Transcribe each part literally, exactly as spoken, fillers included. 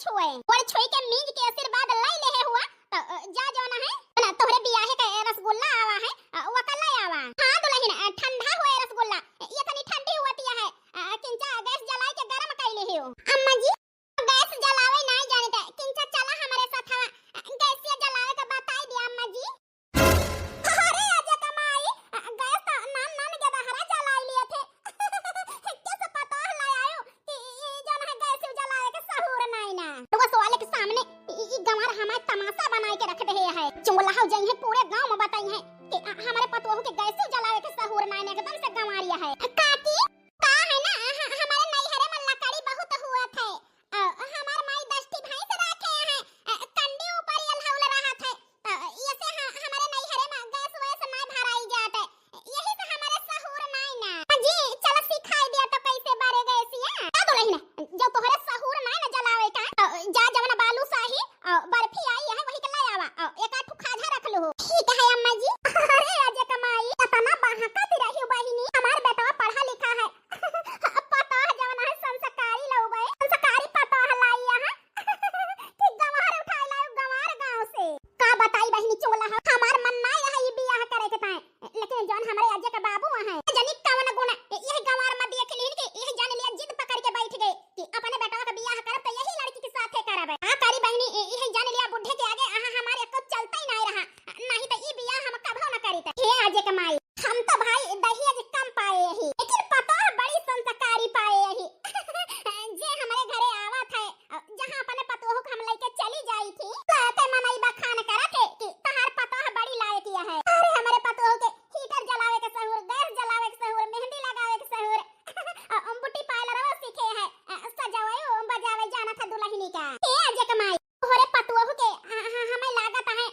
छुए। गोड़ छुई के मीज के आशीर्वाद लई लेहे हुआ, त, अ, जा जौन है, ना तोहरे बियाहे के रसगुल्ला आवा है, अ, वका लई आवा। हाँ दुलहिन, अ, ठंडा हुए रसगुल्ला, ये तनी ठंडी हुआ तिया है, अ, किंचा गैस जलाई के गरम कई लेहे हो। अम्मा जी, गैस जलावे नाई जानित, किंचा चला हमरे साथवा, गैसिया जलावे के बताई दिया अम्मा जी। अरे अजय का माई, गैस तो नान नान के दहरा जलाई लिए थे। कैसे पता लाई आयो कि ई जौन है गैस जलावे के सहूर नाई ना। तो वो सवाल के सामने ई, ई गंवार हमारे तमाशा बनाए के रख दे है। चुंगला हो जाई है, पूरे गांव में बताई है कि अ, हमारे पतोहू के गैस जलावे के सहूर नाई ना, एकदम से गंवारिया है। काकी, का है ना, ह-, हमारे नैहरे में लकड़ी बहुत हुआ थे। अ, हमार माई दस ठी भैंस रखे हैं, अ, कंडी ऊपर ये लहौल रहा थे। अ, ये से ह-, हमारे नैहरे में गैस वैस ना भराई जाते। यही से हमारे सहूर नाई ना। जी, चलो सिखाई दिया तो कैसे बरे गैसिया। का दुलहिन, जो तोहरे सहूर नाई ना जलावे का, अ, जा जवन बालूशाही अ, बर्फी आई है, वही के ले आवा। अ, एक आध ठो खाजा रख लो। ठीक है अम्मा जी। अरे अजय कमाई, इतना बहकत रही बहिनी, हमार बेटवा पढ़ा लिखा है। पतोह जवन है संस्कारी लउबे, संस्कारी पतोह लाई यहाँ। कि गंवार उठाए लाओ गंवार गांव से। का बताई बहिनी चोला है, हमार मन ना रहा ई बियाह करे के ताए। लेकिन जौन हमरे अजय के बाबू हैं, जनी कवन गुण, ए-, यह गंवार में देख लीन कि यह जान लिया जिद पकड़ के बैठ गए कि अपने बेटवा का बियाह करब तो यही लड़की के साथे करब। का करी बहिनी, ए-, यह जान लिया बुढ़े के आगे अहाँ हमारे एको चलता ही नहीं रहा, नहीं तो ई बियाह हम कभो न करी। त हे अजय के माई, हम तो भाई दहेज कम पाए ही, लेकिन पतोह बड़ी संस्कारी पाए ही। जे हमरे घरे आवत है, जहाँ अपने पतोह के हम लेके चली जाई थी, तो ते मनई बखान करत है कि तहार पतोह बड़ी लायक है। अरे हमरे पतोह के हीटर जलावे के सहूर, गैस जलावे के सहूर, मेहंदी लगावे के सहूर, अ, बुटी पार्लरवा सीखे है, अ, सजावे, ओ, बजावे जानत है दुलहिनी का। ए अजय के माई, तोहरे पतोह के, अ, अ, हमें लागत है,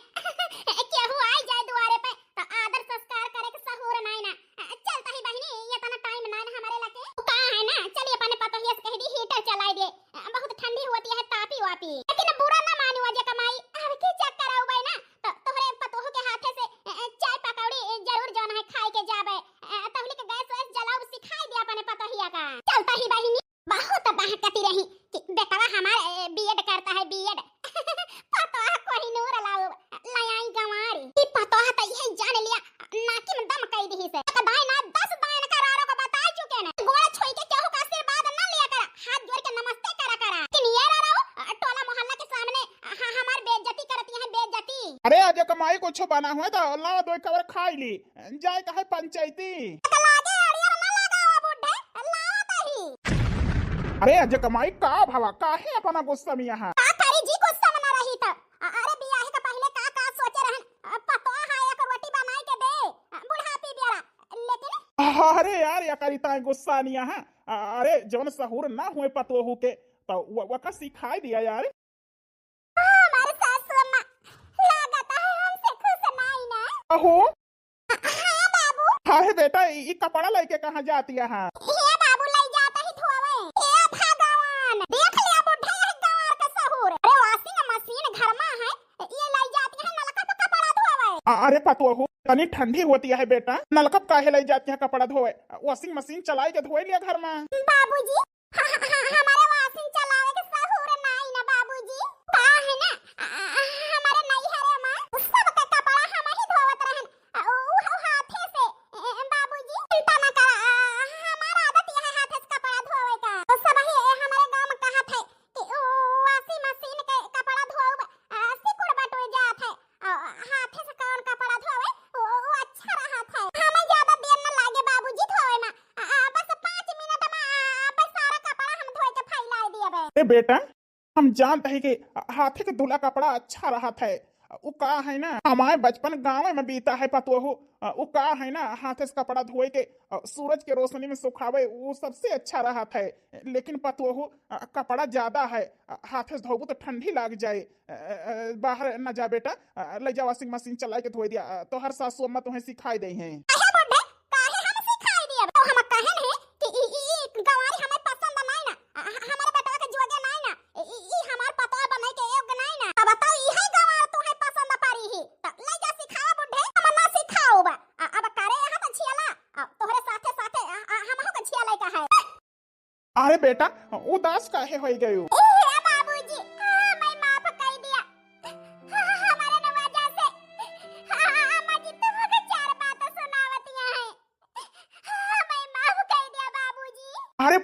केहू आई जाए दुआरे पे, तो आदर संस्कार करे के सहूर नाई ना। अ, चलता ही बहिनी, ये तना टाइम नाई ना हमारे लगे। का है ना, चलिए अपने पतोहिया से कह दी हीटर चलाई दे, अ, बहुत ठंडी होती है तापी वापी। लेकिन बुरा ना मानी अजय के माई, अब की चक्कर आऊ बे ना, तो तोहरे पतोह के हाथे से, अ, अ, चाय पकौड़ी, अ, जरूर जौन है खाए के जाबे। अ, तहली के गैस वैस जलाऊ सिखाई दे अपने पतोहिया का। चलता ही बहिनी, बहुत बहकती रही कि बेटवा हमार, अ, बीएड करता है, बीएड। पतोह कोहिनूर लाऊ, लयाई गंवारी। ई पतोह त यही जान लिया, नाकी में दम कई दिही से। एक दाई ना, दस दाई इनका रारो को बताई चुके न। गोड़ छुई के केहू का आशीर्वाद न लिया करा, हाथ जोड़ के नमस्ते करा करा। लेकिन ये रारो, अ, टोला मोहल्ला के सामने, अ, ह-, हमार बेइज्जती करती है, बेइज्जती। अरे, अजय कमाई कुछ बना हुआ तो लावा दो एक कवर खाई ली, जाए कहे पंचायती। त लागे अड़ियर न लगावा बुड्ढे, लावा दही। अरे, अजय कमाई का भवा, काहे अपना गुस्सा में यहाँ? का करी जी, गुस्सा में न रही त। अ-, अरे, बियाहे के पहिले का, का सोचे रहन? अ, पतोह है, एक रोटी बनाई के दे, अ, बुढ़ापी बेरा। लेकिन अरे यार, या करी ताए गुस्सा नहीं है। अ-, अरे, जौन सहूर ना हुए पतोहू के, तो व-, वका सिखाई दिया यार। हमार सासु अम्मा, लागत है हमसे खुश नाई ना। अहो। हाँ बाबू। हाँ हे बेटा, ई, ई कपड़ा लेके कहाँ जाती है? हे बाबू, ले जाता ही धोवे। हे भगवान, देख लिया बुढ़ा यह गंवार का सहूर। अरे washing machine घर में है, ये ले जाती है नलका पे कपड़ा धोवे। अ-, अरे पतोहू, इतनी ठंडी होती है बेटा, नलका पे काहे ले जाती है कपड़ा धोवे? Washing machine चलाई के धोए लिया घर में। बाबूजी, ह-, ह-, ह-, हमारे washing चलावे के सहूर नाई ना बाबूजी। का है ना, अ-, अ-, हमारे नैहरे में सबके कपड़ा हम ही धोवत रहन। अ, उ, उ हाथे से, ए, ए, बाबूजी, चिंता ना करा, अ, हमार आदत यह है हाथे से कपड़ा धोवे का। तो सब ही, ए, हमारे गांव में कहा थे कि उ washing machine के कपड़ा धोवे, अ, सिकुड़ बटुर जात है। अ, हाथे से कौन कपड़ा धोवे, उ, उ अच्छा रहत है। हमें ज्यादा देर न लागे बाबूजी धोवे में। अ, अ, बस पाँच मिनट में, अ, बस सारा कपड़ा हम धोए के फैलाए दिए बे। ए बेटा, हम जानत ही कि हाथे के धुला कपड़ा अच्छा रहत है। उ का है ना, हमारे बचपन गाँव में बीता है पतोहू। अ, उ का है ना, हाथे से कपड़ा धोए के, अ, सूरज के रोशनी में सुखावे, उ सबसे अच्छा रहत है। लेकिन पतोहू, अ, कपड़ा ज्यादा है, अ, हाथे से धोबू तो ठंडी लाग जाए। अ, अ, अ, बाहर न जा बेटा, अ, ले जा washing machine चला के धोए दिया। अ, तोहर सासू अम्मा तुम्हें सिखाई दे हैं। अरे बुड्ढे, काहे हम सिखाई दिया? तो हम कहन है कि ई, ई, ई गंवारी हमें पसंद नहीं ना, अ, ह-, हमारे बेटवा के जोगे नहीं ना, ई, ई, ई हमार पतवा बने के योग्य नहीं ना। अब बताओ, इहे गंवार तुम्हें पसंद पड़ी ही, तो ले जा सिखावा बुड्ढे, हम ना सिखाओ बा। अ, अब करे यहाँ तो झियाला, अ, तोहरे साथे साथे, अ, अ, हमहू के झियाले का है। अरे बेटा, उदास काहे होई गयो? ए, हे बाबूजी,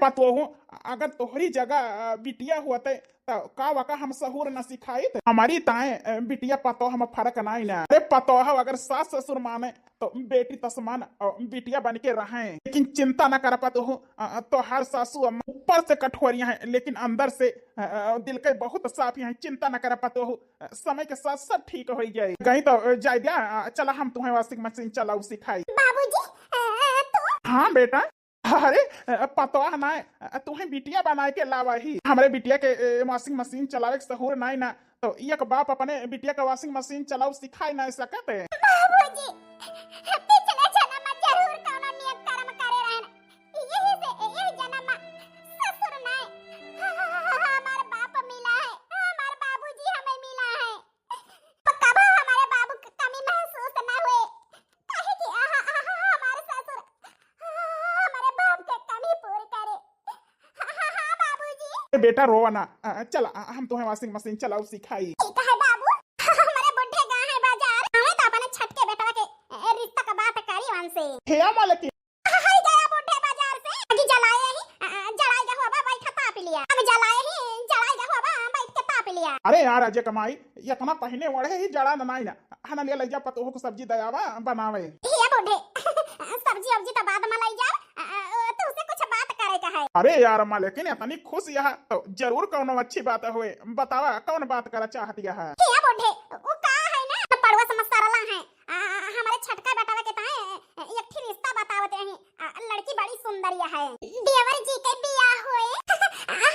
पतोहू, अगर तोहरी जगह, अ, बिटिया होते, त का वका हम सहूर न सिखाइत? हमरी ताए, अ, बिटिया पतोह में फरक नाई ना। अरे पतोह अगर सास ससुर माने, तो बेटी तसमान, अ, बिटिया बन के रहें। लेकिन चिंता न कर पतोहू, अ, तोहार सासू अम्मा ऊपर से कठोरिया हैं, लेकिन अंदर से, अ, अ, दिल के बहुत साफ हैं। चिंता न कर पतोहू, अ, समय के साथ सब ठीक होइ जाए। कहीं तो, अ, जाए दिया, अ, चला हम तुहें washing machine चलाऊ सिखाई। बाबूजी, अ, तू? हाँ बेटा। अरे, अ, पतोह नाय, अ, तुहें बिटिया बनाए के लावा ही। हमरे बिटिया के, ए, washing machine चलावे के सहूर नाय ना, तो एक बाप अपने बिटिया के washing machine चलाऊ सिखाए नाय सकत है। बाबूजी, पिछले जन्म में जरूर कौनो नियत कर्म करे रहन, यही से यही जन्म में ससुर नाय, हमार बाप मिला है, हमार बाबूजी हमें मिला है। प-, कबो हमारे बाबू के कमी महसूस ना हुए, काहे कि आहा, आहा, हमारे ससुर, आहा, हमारे बाप के कमी पूरी करे। हाँ, हाँ, हाँ, बाबूजी। ए बेटा, रोवा ना। अ, चल, अ, हम तोहें washing machine चलाऊ सिखाई। ठीक है बाबू, हमारे बुढ़े गा है बाजार, हमें तो अपने छटके बेटवा के, अ, रिश्ता का बात करी उनसे। हे मालकिन, हई गया बुढ़े बाजार से, अभी जलाए ही, अ, अ, जलाए गया हुआ बा, बैठा ताप लिया। अभी जलाए ही, जलाए गया हुआ बा, बैठ के ताप लिया। अरे यार, अजय कमाई, इतना पहिने ओढ़े ही जड़ा न नाई ना। हना ले लइजा पतोह को सब्जी दयावा बनावे। हे बुढ़े, सब्जी उब्जी तो बाद में लइजा, अ, अ, तुमसे कुछ बात करे का है। अरे यार मालकिन, इतनी खुश यह तो जरूर कौनो अच्छी बात हुए, बतावा कौन बात करा चाहत यह? हे बुढ़े, वो का है ना, पड़ोस में सरला है, आ, हमारे छटका बेटवा के ताए एक ठे रिश्ता बतावत रही। आ, लड़की बड़ी सुंदर है। देवर जी के बियाह होए। आ,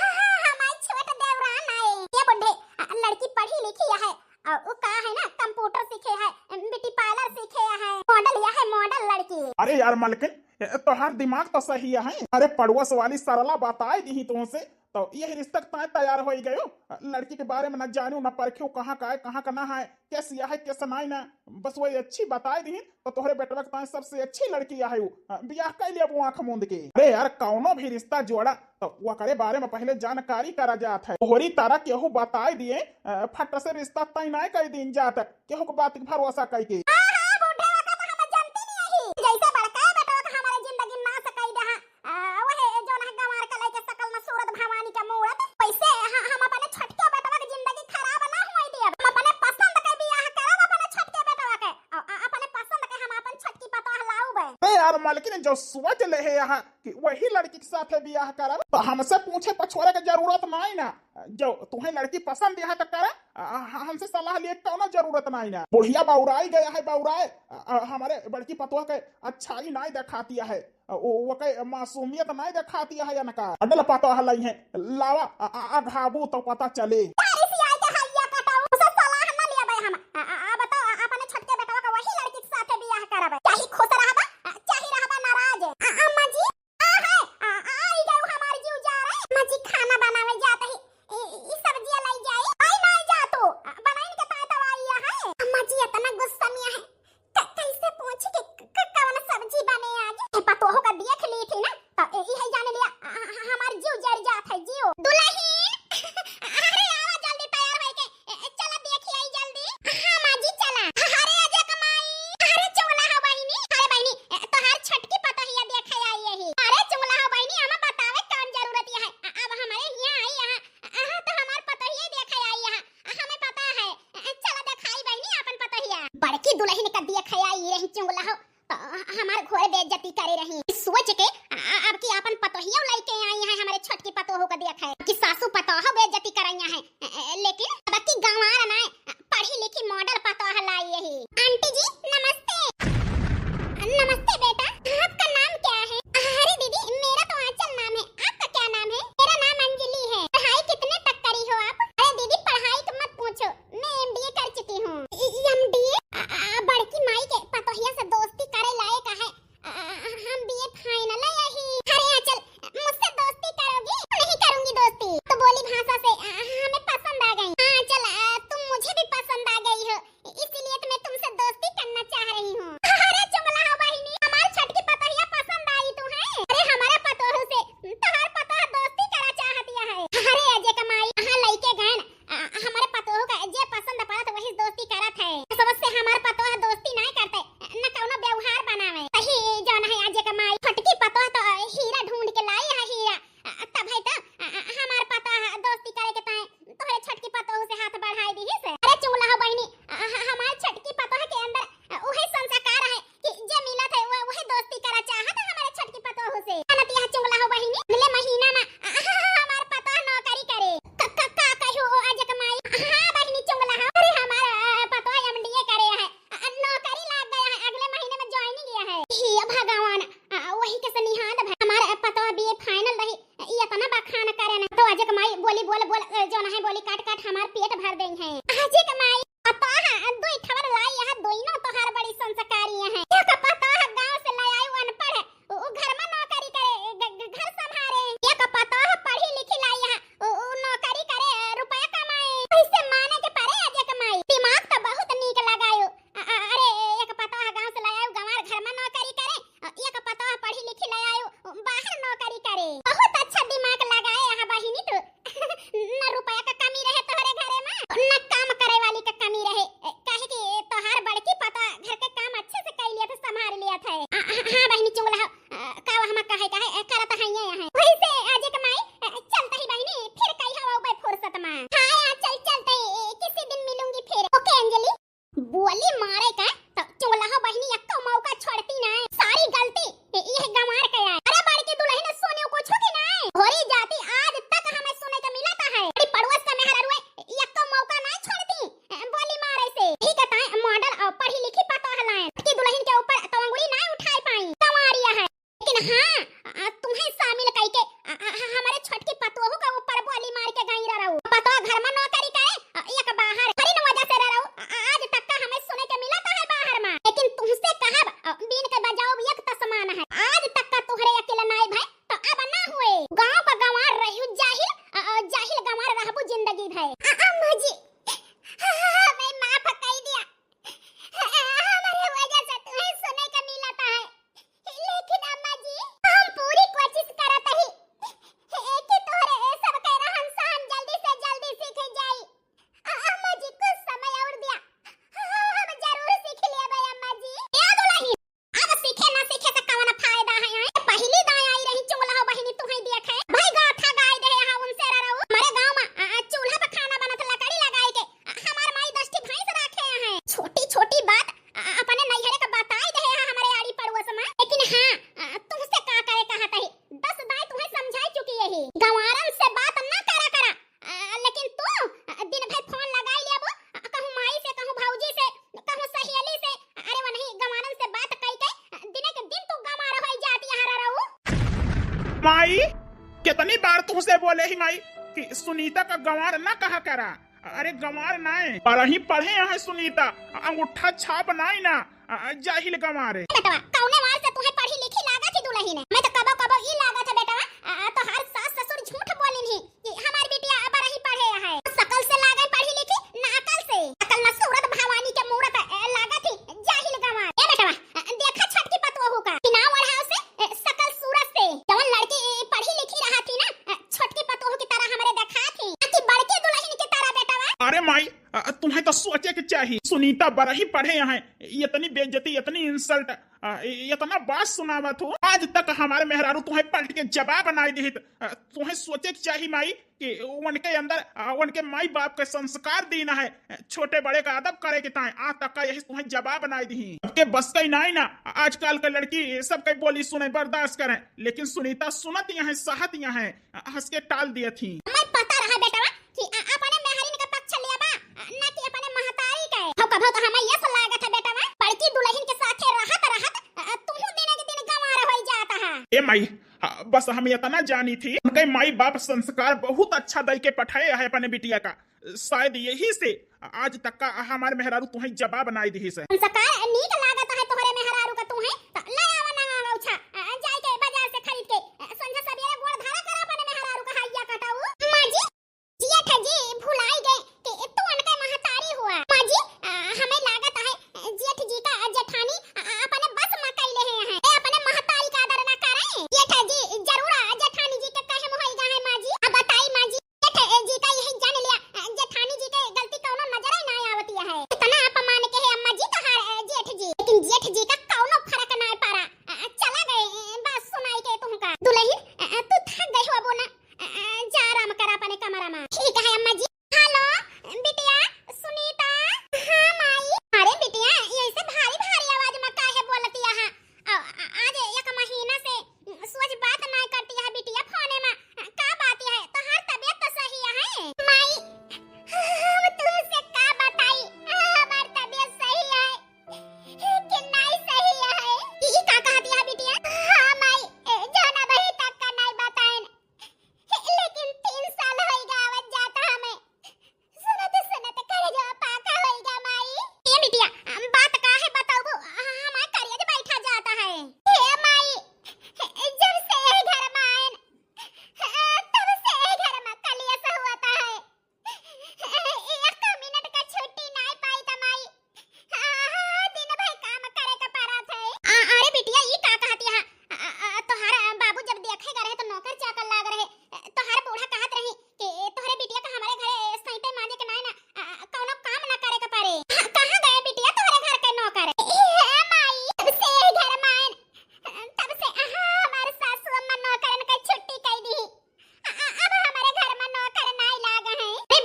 हमारे छोट देवरान आए। ये बुढ़े, आ, लड़की पढ़ी लिखी है। आ, वो का है ना, computer सीखे है, beauty parlour सीखे है, model यह है, model लड़की। अरे यार मालकिन, ए, तोहार दिमाग तो सही है। अरे पड़ोस वाली सरला बताए दी तुमसे, तो यही रिश्ता के ताए तैयार हो गयो। लड़की के बारे में न जानू, न परख्यू, कहाँ का है, कहाँ का ना है, कैसी है, कैसा नाई ना, बस वही अच्छी बताए दी, तो तोहरे बेटवा के ताए सबसे अच्छी लड़की है वो। बियाह कर लिया वो आँख मूंद के। अरे यार, कौनो भी रिश्ता जोड़ा, तो ओकरे बारे में पहले जानकारी करा जात है। तोहरी तरह केहू बताए दिए, अ, फट से रिश्ता तय नाय कर दीन जात, केहू के बात के भरोसा कई के। हाँ, हाँ, बूढ़े वका तो हम जानती नहीं है। जैसे बड़का बेटवा का हमारे जिंदगी नाश कई दे, हाँ, आ, वही जौन है गंवार के लइके सकल में सूरत भवानी के मूरत, वैसे ह-, हम अपने छोटके बेटवा के जिंदगी खराब ना होए दियब। हम अपने पसंद के बियाह करब अपने छोटके बेटवा के। अ, अ, अपने पसंद के हम अपन छोटकी पतोह लाउब। अरे यार मालकिन, जो सोच ले है यहाँ कि वही लड़की के साथ बियाह करब, तो हमसे पूछे पछोरे के जरूरत नाई ना। जो तुहें लड़की पसंद है तो करा, अ, अ, हमसे सलाह लिए कौनो जरूरत नाई ना। बुढ़िया बौराई गया है, बौराए। अ, अ, हमारे बड़की पतोह के अच्छाई नाई दिखाती है। अ, ओ, ओके मासूमियत नाई दिखाती है इनका। अडल पता हलाई है, लावा, अ, अ, अघाबू तो पता चले। तारी सियाई के हइया कटाऊ, उसे सलाह न लिया बे हम। अ, अ, अ, बताओ, अ, अपने छोटके बेटवा का वही लड़की के साथे बियाह करब। चाहे खुश रहबा, अ, चाहे रहबा नाराज। अ, अम्मा जी, आ है, अ, आ, आई गयो हमार जीव जा रहे। अम्मा जी खाना बनावे जात ही, ई, ई सब्जिया लाई जाई। आई नाई जा तू, अ, बनाइन के ताई तवाई है। अम्मा जी इतना गुस्सा में है। क-, कैसे पूछ के क-, क-, कवन सब्जी बने आज? ए, पतोह का देख ली थी ना, तो ए, इहे जान लिया, अ, अ, हमार जीव जर जात है, जीव। दुलहिन, अरे आवा जल्दी तैयार होई के, ए, ए, चला देखी आई जल्दी। हाँ माँ जी चला। अरे अजय कमाई, अरे चुगला हो बहिनी, अरे बहिनी, ए, तोहार छोटकी पतोहिया देखे आई यही। अरे चुगला हो बहिनी, हमें बतावे कौन जरूरत है, अ, अब हमारे यहाँ आई यहाँ, अ, अ, तो हमार पतोहिया देखे आई यहाँ। हमें पता है। चला देखाई बहिनी आपन पतोहिया। बड़की दुलहिन का देखे आई रही चुगला हो, तो हमार घोर बेइज्जती करे रही। सोच के आ, अब की आपन पतोहिया लइके आई है, हमारे छोटकी पतोह का देखे कि सासू पतोह बेइज्जती करैया है। लेकिन अब की गंवार ना, पढ़ी लिखी model पतोह लाई यही। आंटी जी नमस्ते। नमस्ते बेटा, आपका नाम क्या है? अरे दीदी, मेरा तो आंचल नाम है, आपका क्या नाम है? मेरा नाम अंजलि है। पढ़ाई कितने तक करी हो आप? अरे दीदी, पढ़ाई तो मत पूछो, मैं एमडीए कर चुकी हूँ। एमडीए? आ, आ, बड़की माई के पतोहिया से दोस्ती करे लायक है। आ, आ, हम बीए final है यही। अरे आंचल, मुझसे दोस्ती करोगी? नहीं करूंगी दोस्ती। तो बोली भाषा से, आ, हमें पसंद आ गई। हाँ, चल, आ, तुम मुझे बोल, बोल, ए, जौन है बोली काट काट हमार पेट भर देइहैं। आजे के माई, पतोह दुई ठवर लाई, यहाँ दोइनो तोहार बड़ी संस्कारी हैं। एक पतोह गाँव से लै आयु अनपढ़, उ, उ घर में नौकरी करे, ग-, ग-, घर संभारे। एक पतोह पढ़ी लिखी लाई यहाँ, उ, उ नौकरी करे, रुपया कमाए। कैसे माने के परे आजे के माई, दिमाग तो बहुत नीक लगायु। अ-, अ-, अरे, एक पतोह गाँव से लै आयु, गंवार घर में नौकरी करे, अ, एक पतोह पढ़ी लिखी लै आयु, बाहर नौकरी करे। बहुत अच्छा दिमाग लगाए यहाँ बहिनी तू। न रुपया का कमी रहे तोहरे घरे में, न काम करे वाली का कमी रहे, काहे कि तोहार बड़की पतोह घर के काम अच्छे से कर लिया था, संभाल लिया था। अ, अ, हाँ बहिनी चुगला, अ, का हम कहे, कहे, अ, करत है ये यहाँ। वही से आजे के माई, अ, चलत ही बहिनी, फिर कहिया आउबे फुर्सत में। हाँ, हाँ, चल, चलत ही, किसी दिन मिलूंगी फिर। ओके अंजलि। बोली मारे का, त चुगला बहिनी एक्को मौका छोड़ती ना। सारी गलती ए, यह गंवार के आए। अरे बड़की दुलहिन सुनियो कुछ की ना। होरी जाति आज तक हमें सुने के मिलत है। बड़ी पड़ोस के मेहरारू एक्को मौका ना छोड़ती, ए, बोली मारे से। ठीक है, ताई मॉडल और पढ़ी लिखी पतोह लाए। बड़की दुलहिन के ऊपर तो अंगुली ना उठाए पाई। गंवारिया है। लेकिन हाँ, अ, तुम्हें शामिल कइके, अ, अ, हमारे छोटकी पतोहू का ऊपर बोली मार के गई रहू। पतोह घर में नौकरी करे, अ, एक बाहर। हरी न वजह से रहू, अ, अ, आज तक का हमें सुने के मिलत है बाहर में। लेकिन तुमसे कहब, अ, बीन के बजाओ एक तसमान है। आज तक का तुहरे अकेला नाई भाई, तो अब ना हुए। गाँव का गंवार रहू जाहिल, अ, अ, जाहिल गंवार रहबू जिंदगी भर। अ, अम्मा जी, हमें माफ कई दिया। हमारे वजह से तुम्हें सुने के मिलत है। लेकिन अम्मा जी, हम पूरी कोशिश करत ही कि तोहरे ए सब के रहन सहन जल्दी से जल्दी सीख जाई। अ-, अम्मा जी, कुछ समय और दिया, हम जरूर सीख लेबे अम्मा जी। ए दुलहिन, अब सीखे ना सीखे से कवन फायदा है, हैं? पहली दाई आई रही चुगला बहिनी, तुम्हें देखे भाई गाथा गाय दे यहाँ उनसे रहो। हमारे गाँव में, अ, अ, चूल्हा पर खाना बनत लकड़ी लगाए के, अ, हमार माई दस ठी भैंस रखे हैं। छोटी छोटी बात अ, अपने नैहरे का बताई दे है हमरे आड़ी पड़ोस में। लेकिन हाँ, अ, तुमसे का करे कहत ही, दस दाई तुम्हें समझाई चुकी यही। गंवारन से बात ना करा करा। अ, लेकिन तू, अ, दिन भर फोन लगाई लेबू, अ, कहूँ माई से, कहूँ भौजी से, कहूँ सहेली से। अरे वनही गंवारन से बात कई के, अ, दिने के दिन तू गंवार होई जाती यहाँ रहू। माई, कितनी बार तुमसे बोले ही माई कि सुनीता का गंवार ना कहा करा। अरे गंवार नाय, बरही पढ़े हैं सुनीता, अंगूठा छाप नाय ना, अ, जाहिल गंवार है। बेटवा, कौने वार से तुहे पढ़ी लिखी लागत ही दुलहिन? मैं तो कबो कबो ई लागत है बेटवा, अ, तोहार सास ससुर झूठ बोलिन ही कि हमार बिटिया बरही पढ़े है। सकल से लागे पढ़ी लिखी, ना अकल से। अकल ना सूरत भवानी के मूरत, अ, लागत ही, जाहिल गंवार। ए बेटवा, अ, देखा छोटकी पतोहू का, बिना ओढ़ाव से, अ, सकल सूरत से। जवन लड़की, अ, पढ़ी लिखी रहा थी ना, अ, छोटकी पतोहू की तरह हमरे देखा थी, ना कि बड़की दुलहिन की तरह बेटवा। अरे माई, अ, तुम्हें तो सोचे के चाही। सुनीता बरही पढ़े हैं, इतनी बेइज्जती, इतनी insult, अ, इतना बात सुनावत हो। आज तक हमारे मेहरारू तुम्हें पलट के जवाब नाई दिहित। अ, तुम्हें सोचे के चाही माई कि उनके अंदर, अ, उनके माई बाप के संस्कार दीना है, अ, छोटे बड़े का अदब करे के ताई। आज तक का यही तुम्हें जवाब नाई दिही। सबके बस का ही नाई ना, आजकल के लड़की सबके बोली सुने, बर्दाश्त करें, लेकिन सुनीता सुनत यहाँ, सहत यहाँ, हंस के टाल दिया थी। हमें पता रहा बेटवा कि अ-, अपने मेहरिन का पक्ष लेबा, अ, ना कि अपने महतारी के। हम कभो तो हमें ये लागत है बेटवा, बड़की दुलहिन के साथे रहत रहत, अ, तुहू दिन के दिन गंवार होई जात है। ए माई, अ, बस हम इतना जानी थी, उनके माई बाप संस्कार बहुत अच्छा दई के पठाए है अपने बिटिया का। शायद यही से आज तक का हमार मेहरारू तुहें जवाब नाई दिहिस। संस्कार नीक लागत है तोहरे मेहरारू का तुहें, त ले आवा ना अंगौछा, अ, जाई के बाजार से खरीद के, अ, संझा सबेरे गोड़ धरा करा अपने मेहरारू का हैया कटाऊ। माँ जी, जेठ जी भुलाई गए कि तू उनके महतारी हुआ। माँ जी, अ, हमें लागत है, अ, जेठ जी का जेठानी, अ, अपने बस में कैले हैं, ए, अपने महतारी का आदर ना करें। जेठ जी जरूर, अ, जेठानी जी के कहे में होई गए हैं, माँ जी। अब बताई, माँ जी, जेठ, अ, जी का यही जान लिया, अ, जेठानी जी के गलती कौनो नजर ही ना आवती है। इतना अपमान के है अम्मा जी तोहार, अ, जेठ जी। लेकिन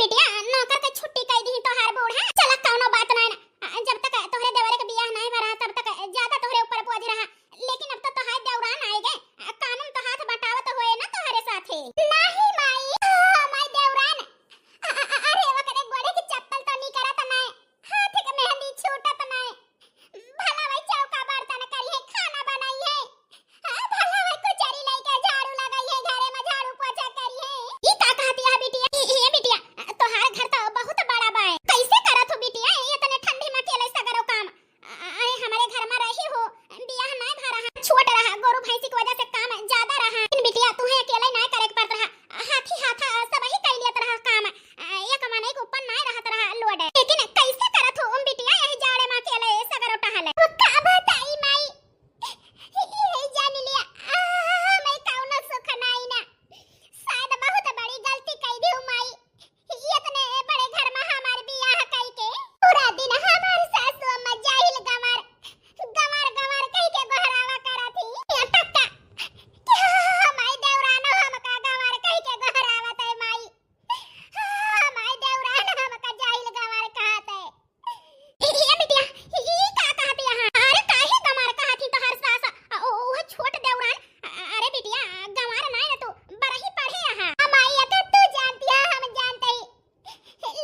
बिटिया, नौकर के छुट्टी कइ दिही तोहार बूढ़ा। चला, कउनो बात नाहीं ना, जब तक तोहरे देवरे के बियाह नाहीं भा रहा, तब तक ज्यादा तोहरे ऊपर बोझ रहा, लेकिन अब तो तोहार देवरान आइगे, कानून तो हाथ बटावत होए ना तोहरे साथे। नाहीं माई, हमार देवरान, अ-, अ-, अरे ओकरे गोड़े के चप्पल तो निकरत नाहीं, हाथ के मेहंदी छूटत नाहीं, भला वही चौका बर्तन करिहैं, खाना बनाइहैं, हाँ, भला वही कुचरी लइके झाड़ू लगाइहैं, घरे में झाड़ू पोछा करिहैं। ई का कहत हया बिटिया? ई, ई बिटिया, तोहार घर तो बहुत बड़ा बाय, कैसे करत हो बिटिया इतने ठंडी में अकेले सगरो काम? अ-, अरे हमरे घर में रही हो, बियाह नाहीं भा रहा, छोट रहा, गोरू भैंसी की वजह से काम ज्यादा रहा। लेकिन बिटिया तुहैं अकेले नाहीं करे के पड़त रहा, हाथी हाथा सबही कइ लेत रहा काम। अ, एक मनई के ऊपर नाहीं रहत रहा load। लेकिन कैसे करत हो बिटिया यही जाड़े में अकेले सगरो टहले? अब का बताई माई, यही जान लिया, आ, मैं कउनो सुख नाहीं ना। शायद बहुत बड़ी गलती कइ दिहू माई, इतने बड़े घर में हमार बियाह कइके पूरा दिन हमार सासू अम्मा जाहिल गंवार, गंवार, गंवार कहिके गोहरावा करत ही। यहाँ तक का कि हमार देवरानो हमका गंवार कहिके गोहरावत है माई। हमार देवरान हमका जाहिल गंवार कहत है। ए, ए बिटिया, ई, ई का कहत हया? अरे काहे गंवार कहत ही तोहार सास? अ, ओ, ओ छोट देवरान। अ, अरे बिटिया, गंवार नाहीं ना तू, बरही पढ़े अहा। माई, अगर तू जानती है, हम जानते ही,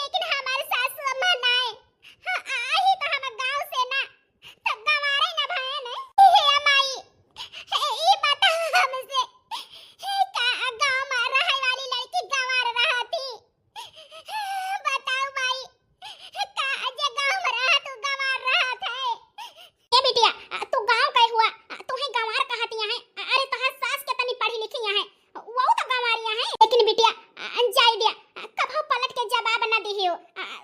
लेकिन हमार सासू अम्मा नाहीं। हाँ, आई तो हम गाँव से ना, तो गंवारे ना भयन। हे माई, हे, ई बता हमसे, हे का गाँव में रहे वाली लड़की गंवार रहती? बताओ माई, का जे गाँव में रहा तू गंवार रहत है? ए बिटिया, तू गाँव के हुआ, तुहैं गंवार कहत हया है? अरे तोहार सास केतनी पढ़ी लिखी हया है, वो तो गंवारिया है। लेकिन बिटिया, जाए दिया, कबहू पलट के जवाब न दिहियो।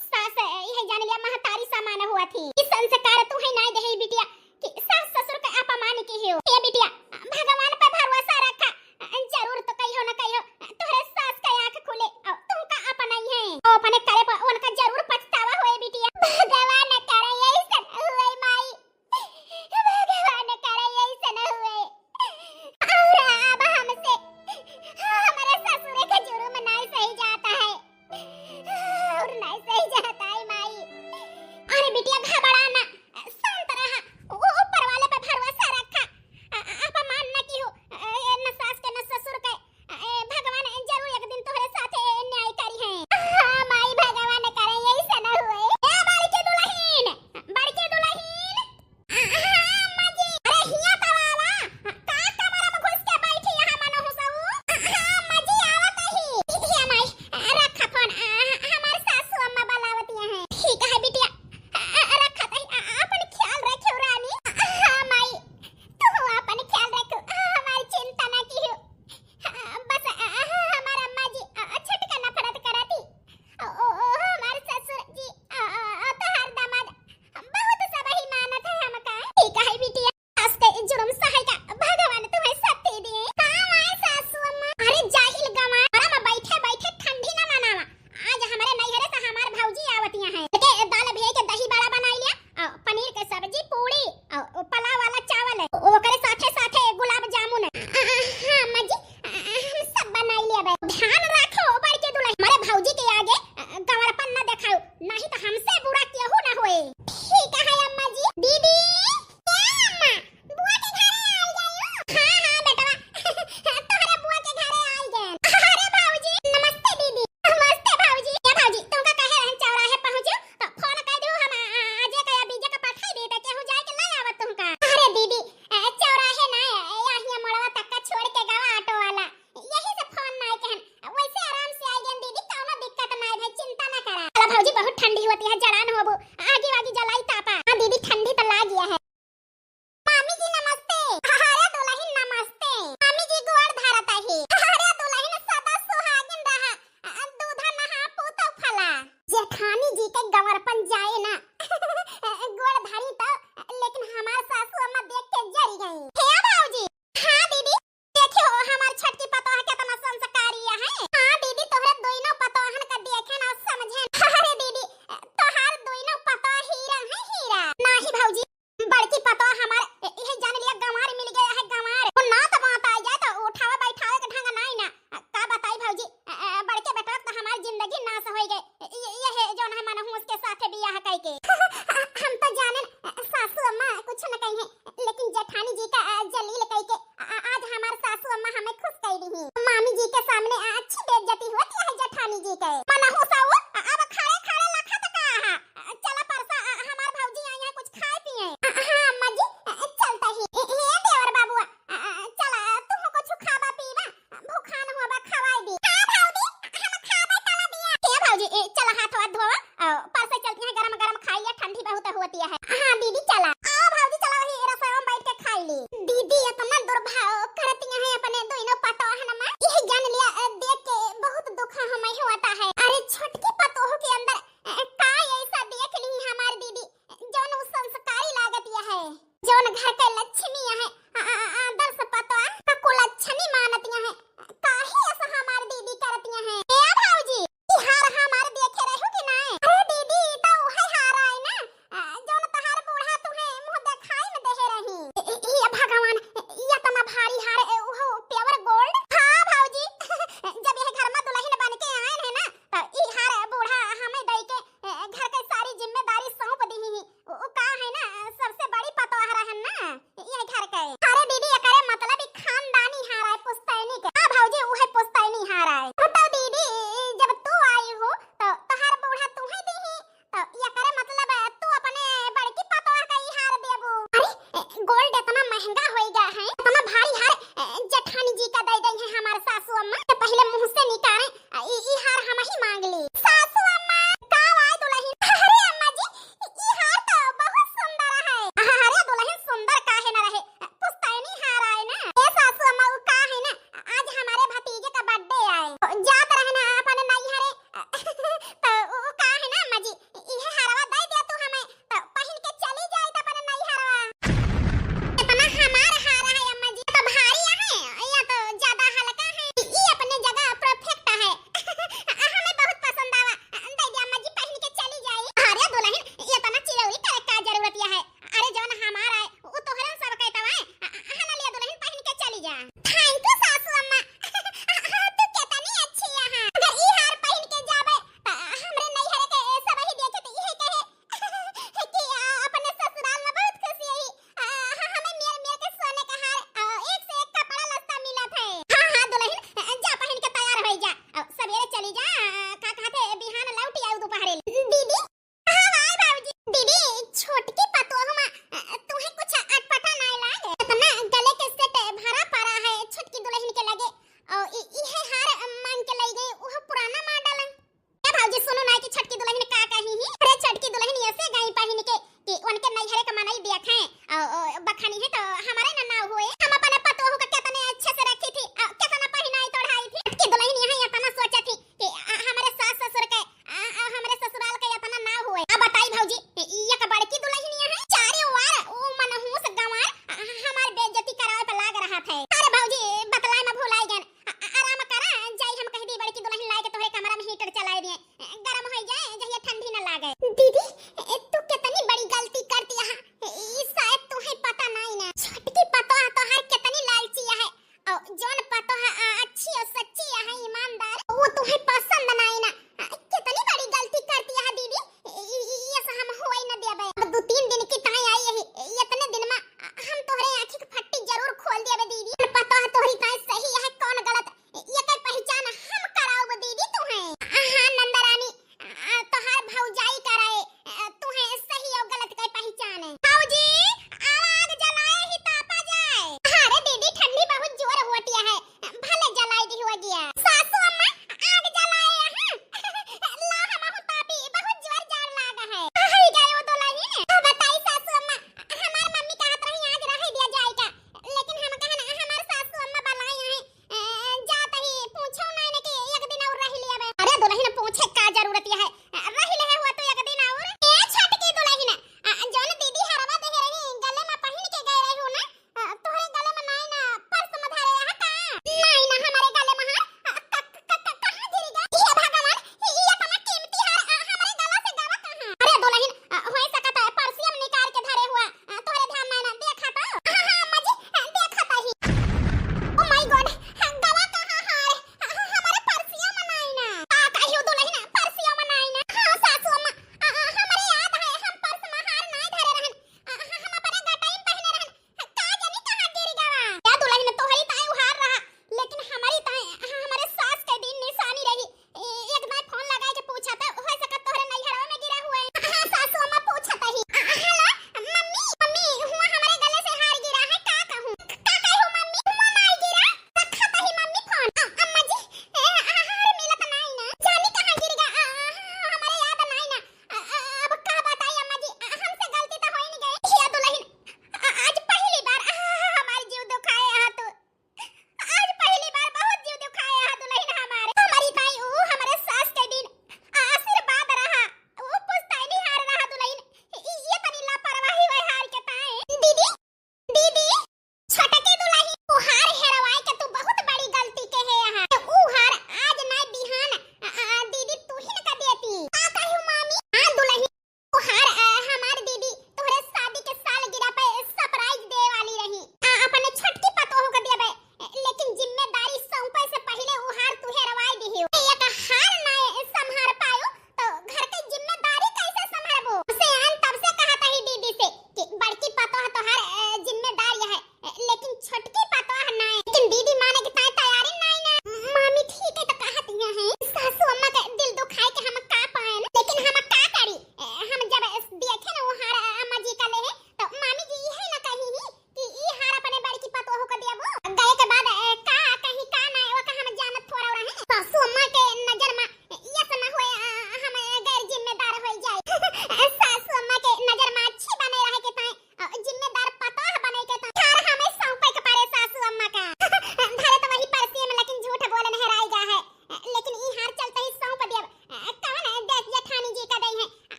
सास यही जान लिया महतारी समान हुआ थी। ई संस्कार तुहैं नाहीं देहे बिटिया, कि सास ससुर का अपमान किहियो। ए बिटिया, भगवान पे भरोसा रखा, जरूर तो कहियो न कहियो तोहरे सास का आँख खुले अउर तुमका अपनइहैं। अउर अपने करे पर उनका जरूर पछतावा होए बिटिया। भगवान न करे ऐसन हुए माई, भगवान न करे ऐसन हुए। अउर अब हमसे हमरे ससुरे के जुर्म नाहीं सही जाता है, अउर नाहीं सही जाता है माई। अरे बिटिया घबरा ना, शांत रहा, वो ऊपर वाले पे भरोसा रखा। अ-, अ-, अपमान न किहो, अ, ए, न सास के न ससुर के। अ, ए, भगवान जरूर एक दिन तोहरे साथे न्याय करिहैं। हाँ माई, भगवान करे यही से न हुए। ए बड़की दुलहिन, बड़की दुलहिन। अ, हाँ अम्मा जी। अरे हिया तो आवा। का कमरा में घुस के बैठी यहाँ मनहु सऊ? अ, हाँ अम्मा जी, आवत ही। ए माई, अ, रखा फोन। अ, हमार सासू अम्मा बुलावत हैं। ठीक है बिटिया। अ, अ, रखा तही। अ, अपन ख्याल रखियो रानी। अ, हाँ माई। तू अपन ख्याल रखो, हमार चिंता ना किहो। बस हमार अम्मा जी छटका नफरत करत ही। ओ, ओ, ओ, हमार ससुर जी, तोहार दामाद बहुत सबही मानत है हमका। ठीक है बिटिया, आज के जुर्म सहाय का भगवान तुम्हें शक्ति दिए। हाँ, माय सासू अम्मा। अरे जाहिल गंवार, घरा में बैठे बैठे ठंडी ना मनावा। आज हमरे नैहरे से हमार भौजी आवतिया हैं। के दाल भियाई के दही बड़ा बनाई लिया, अउर पनीर के सब्जी, पूड़ी, अउर पलाव वाला चावल है, ओकरे साथे साथे गुलाब जामुन है। हाँ अम्मा जी, हम सब बनाई लिया बे। ध्यान रखो बड़की दुलहिन, हमरे भौजी के आगे गंवारपन न देखाओ, नहीं तो हमसे बुरा केहू न होए। ठीक है अम्मा जी। दीदी, ए अम्मा, बुआ के घरे आई गयो। हाँ, हाँ, बेटवा, तोहरे बुआ के घरे आई गए। अरे भौजी, नमस्ते दीदी। नमस्ते भौजी। ए भौजी, तुमका कहे रहन चौराहे पहुँचो, तो फोन कर दो, हम आ-, आ-, आजे का या बीजे का पठाई देते, केहू जाए के ले आवत तुमका। अरे दीदी, ए, चौराहे ना, ए, यहाँ मोड़वा तक का छोड़ के गवा ऑटो वाला, यही से फोन ना कहन। वैसे आराम से आई गए दीदी, कौनो दिक्कत ना है भाई, चिंता ना करा। चला भौजी, बहुत ठंडी होती है, जड़ान होबू, आगी वागी जलाई तापा। हाँ दीदी, ठंडी तो लाग गया है। मामी जी नमस्ते। अरे दुलहिन नमस्ते। मामी जी गोड़ धरत ही। अरे दुलहिन सदा सुहागिन रहा, दूधा नहा पूतो फला। जेठानी जी के गंवरपन जाए ना, गोड़ धरी तो, लेकिन हमार सासू अम्मा देख के जरी गई। हे भौजी। हाँ दीदी। देखियो हमार छोटकी पतोह केतना संस्कारी है। हाँ दीदी, तोहरे दोनों पतोहन का देखे ना समझे ना। अरे दीदी, तोहार दोनों ठीक है। मनहूस हऊ, अब खड़े खड़े लखत का हा? चला परसा, हमार भौजी आई है, कुछ खाए पिए। हाँ अम्मा जी, चलता ही। हे देवर बाबुआ, चला तू कुछ खाबा पीबा, भूखान होबा, खवाई दी। हाँ भौजी, हम खाबे तला दिया। हे भौजी, चला हाथ वाथ धोवा, परसा चलती है, गरम गरम खाई लिया, ठंडी बहुत होती है। हाँ दीदी चला। आओ भौजी चला, वही रसोई में बैठ के खाई ली। दीदी इतना दुर्भाव करती है अपने दोनों पतोहन मा, यह जान लिया, देख के बहुत दुख हमें होता है। अरे छोटकी पतोह के अंदर का ऐसा देख ली हमार दीदी, जौन उ संस्कारी लागत है, जौन घर के लक्ष्मी है, आदर्श पतोह का कुलक्षणी मानत है, काहे ऐसा हमार दीदी करत है? ए भौजी, ई हार हमार देखे रहू कि नाय? अरे दीदी, ई तो उहे हार आए ना, जौन तोहार बूढ़ा तुहे मुँह देखाई में देहे रही। ए भगवान, इतना भारी हार, उहो pure gold। हाँ भौजी, जब यह घर में दुलहिन बन के आए हैं ना, तो ई हार बूढ़ा हमें दई के घर के सारी जिम्मेदारी सौंप दी ही। उ का है ना, सबसे बड़ी पतोह रहन ना ये घर के। अरे दीदी, एकरे मतलब ई खानदानी हार आए, पुश्तैनी के। हाँ भौजी, उहे पुश्तैनी हार आए। तो दीदी, जब तू आई हो, तो तोहार बूढ़ा तू ही दी ही, तो एकरे मतलब तू अपने बड़की पतोह का ई हार देबू। अरे, gold इतना महंगा हो गया है, इतना भारी हार जेठानी जी का दे गई है हमारे सासू अम्मा। तो पहले मुँह से निकाले, ई, ई हार हम ही मांग ली। सासू अम्मा, का आए दुलहिन? अरे अम्मा जी, ई हार तो बहुत सुंदर है। अरे दुलहिन, सुंदर काहे न रहे, पुश्तैनी हार आए ना। ए सासू अम्मा, उ का है ना, आज हमारे भतीजे का birthday आए, जात रहे ना अपने नैहरे, तो उ का है ना अम्मा जी, इहे हारवा दे दिया तू हमें, तो पहिन के चली जाई तो अपने नैहरवा। इतना हमार हार है अम्मा जी, तो भारी है या तो ज्यादा हल्का है? ई अपने जगह perfect है। हमें बहुत पसंद आवा। दे दे अम्मा जी, पहिन के चली जाई। अरे दुलहिन, इतना चिरौरी करे का जरूरत है? अरे जौन हमार आए, उ तोहरे सब कहता है। हाँ ना, लिया दुलहिन, पहिन के चली जा। Thank you सासू अम्मा। तू कितनी अच्छी है। अगर ई हार पहिन के जाबे, तो हमरे नैहर के सब ही देखे तो इहे कहे कि, आ, अपने ससुराल में बहुत खुशी है। आ, हाँ, हमें मेर मेर के सोने का हार, आ, एक से एक कपड़ा लत्ता मिलत है। हाँ, हाँ, दुलहिन, आ, जा पहिन के तैयार हो जा। आ, सवेरे चली जा, आ, का कहते, बिहान लौट आऊ दोपहरे। दीदी, हाँ, आए बाबूजी। दीदी, छोटकी पतोह मा, आ, तुम्हें कुछ अटपटा नहीं लागे? इतना गले के set भरा पड़ा है छोटकी दुलहिन के लगे। और इ-, इहे हार मांग के लाई गई, वो पुराना model है। ए भौजी, सुनो ना कि छोटकी दुलहिन का कही ही। अरे छोटकी दुलहिन ऐसे गई पहिन के कि उनके नैहरे का मनई देखे, औ, औ, बखानी है तो हमारे ना नाव हुए। हम अपने पतोहू का कितने अच्छे से रखी थी, औ, कितना पहिनाई तोड़ाई थी। छोटकी दुलहिन यहाँ इतना सोचा थी कि, आ, हमारे सास ससुर के, आ, आ, हमारे ससुराल के इतना नाव हुए। अब बताई भौजी, ये का बड़की दुलहिन यहाँ है, चारों ओर वो मनहूस गंवार, आ, हमार बेइज्जती करावे पे लाग रहा था। अरे भौजी, बतलाए में भुलाई गन। आ, आ, आराम करा, जाई हम कह दी बड़की दुलहिन लाए के तोहरे कमरा में heater चलाए दिए, गरम हो जाए, जहिया ठंडी न लागे। दीदी, ए, तू कितनी बड़ी गलती कर दिया है। ई शायद तुम्हें पता नहीं ना। छोटकी पतोह तोहार कितनी लालची है। और जौन पतोह, आ, अच्छी और सच्ची है, ईमानदार, वो तुम्हें पसंद नहीं ना। आ, कितनी बड़ी गलती कर दिया है दीदी। ई, ई, ई, ये से हम होए न देबे। अब दो तीन दिन की ताई आई यही, इतने दिन में हम तोहरे आँखी के फट्टी जरूर खोल देबे दीदी। पतोह तोहरी ताई सही है, कौन गलत, ये के पहचान हम कराउब दीदी तुहें। हाँ नंदरानी, आ, तोहार भौजाई कराए, आ, तुहें सही और गलत के पहचान है। भौजी, आग जलाए ही तापा जाए। अरे दीदी, ठंडी बहुत जोर होती है, भले जलाई दी हुआ गया। सासू अम्मा, आग जला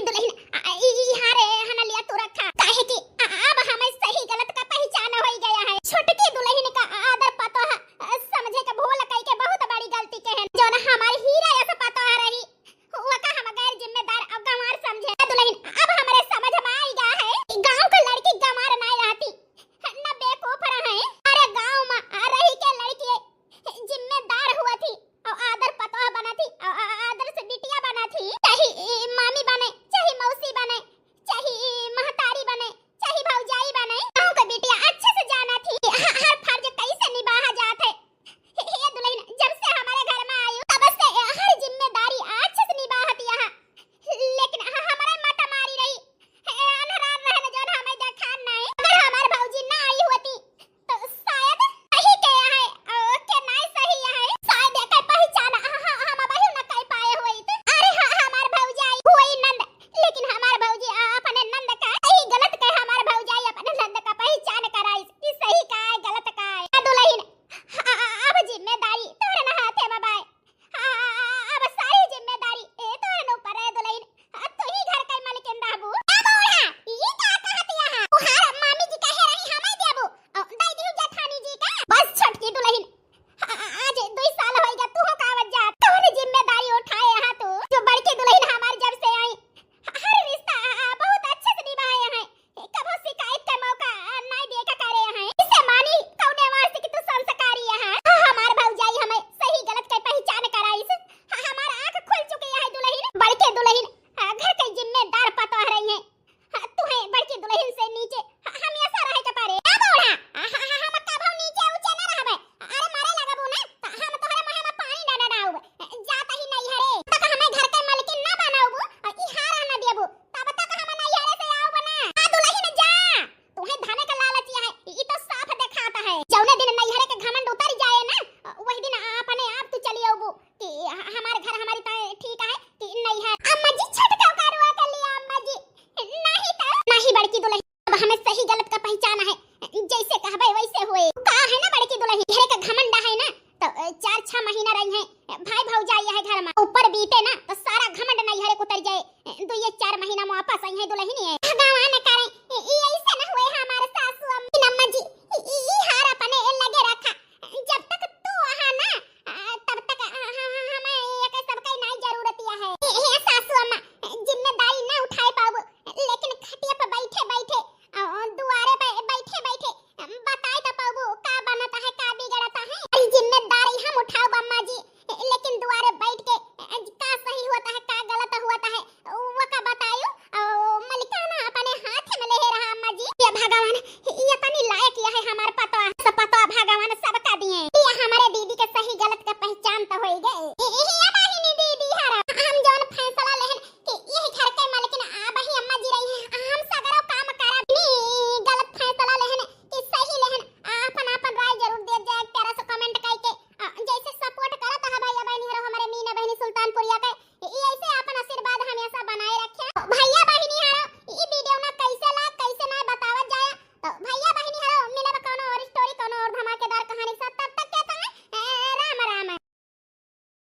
दुलहिन, आ, ई, ई हारे हना लिया तू रखा, काहे कि आ, अब हमें सही गलत का पहचान होई गया है। छोटकी दुलहिन का आदर पतोह, आ, समझे के भूल कई के बहुत बड़ी गलती के है। जौन हमारी हीरा ऐसा पतोह रही, वो का हम गैर जिम्मेदार और गंवार समझे। दुलहिन, अब हमरे समझ में आई गया है कि गाँव का लड़की गंवार नहीं रहती, न बेवकूफ रहे। अरे गाँव में रही के लड़की जिम्मेदार हुआ थी और आदर पतोह बना थी और आ-, आ-, आदर से बिटिया बना थी, चाहे ई मामी बने, चाहे मौसी बने, चाहे ई महतारी बने, चाहे भौजाई बने, गाँव के बिटिया अच्छे से जाना थी ह-, हर फर्ज कैसे निभाहा जात है। हे, हे दुलहिन, जब से हमारे घर में आई तब से हर जिम्मेदारी अच्छे से निभाती यहाँ, लेकिन ह-, हमारे माता मारी रही, हे, अनहरार रहल जौन हमें देखान नहीं। अगर हमार भौजी ना आई होती तो शायद सही के है, अ, के नाय सही है। शायद एकर पहचान ह-, ह-, हम अबहियो न कर पाए होइत। अरे ह-, हमार भौजाई हुई नंद, लेकिन हमार भौजी अ-, अपने नंद का सही गलत के हमार भौजाई अपने नंद का पहचान कराइस कि सही का है, गलत का है। ए दुलहिन, अ-, अ-, अब जिम्मेदारी तोरे न हाथे में बाय। आ, अब सारी जिम्मेदारी ए तोहन ऊपर है दुलहिन। आ, तू ही घर के मालकिन रहबू। ए बूढ़ा, ई का कहत यहाँ? तुहार मामी जी कहे रही हमें देबू। औ, दई दिहु जेठानी जी का। बस छोटकी दुलहिन। आ, आ, आज दुई साल होई गया तू हो कावत जात। तोहन जिम्मेदारी उठाए यहाँ तू। जो बड़की दुलहिन हमार जब से आई, हर रिश्ता, आ, आ, बहुत अच्छे से निभाए हैं। कभो शिकायत का मौका नाय दे का करे हैं। इसे मानी कौने वास्ते कि तू संस्कारी है। हाँ, हमार भौजाई हमें सही गलत के पहचान कराइस। हाँ, हमार आँख खुल चुकी है दुलहिन। बड़के दुलहिन, हाँ, घर के जिम्मेदार पतोह रही हैं। हाँ, तू है बड़की दुलहिन से नीचे। हाँ, हम ऐसा रहे के पारे। ए बूढ़ा, हाँ, हाँ, हाँ, हम कभो नीचे ऊंचे न रहबे। अरे मारे लगबू ना, त हम तोहरे मुँह में पानी डाल डालब। जात ही नहीं हरे। तक हमें घर के मालकिन ना बनाबू, और ई हार ना देबू। तब तक हम नैहरे से आउब ना। आ दुलहिन जा, तुहे धने का लालच है, ई तो साफ देखात है। जौने दिन नैहरे के घमंड उतर जाए ना, वही दिन अपने आप तू चली आउबू कि ह-, हमार घर हमारी ताए ठीक है कि नैहर। अम्मा जी, छोटका कारुआ कर लिया अम्मा जी। नहीं तो नहीं बड़की दुलहिन, अब हमें सही गलत का पहचान है, जैसे कहबे वैसे होए। का है ना बड़की दुलहिन, नैहरे का घमंड है ना, तो, अ, चार छह महीना रही है, भाई भौजाई है घर में, ऊपर बीते ना तो सारा घमंड नैहरे को उतर जाए। दो ये चार महीना में वापस आई है दुलहिन ये।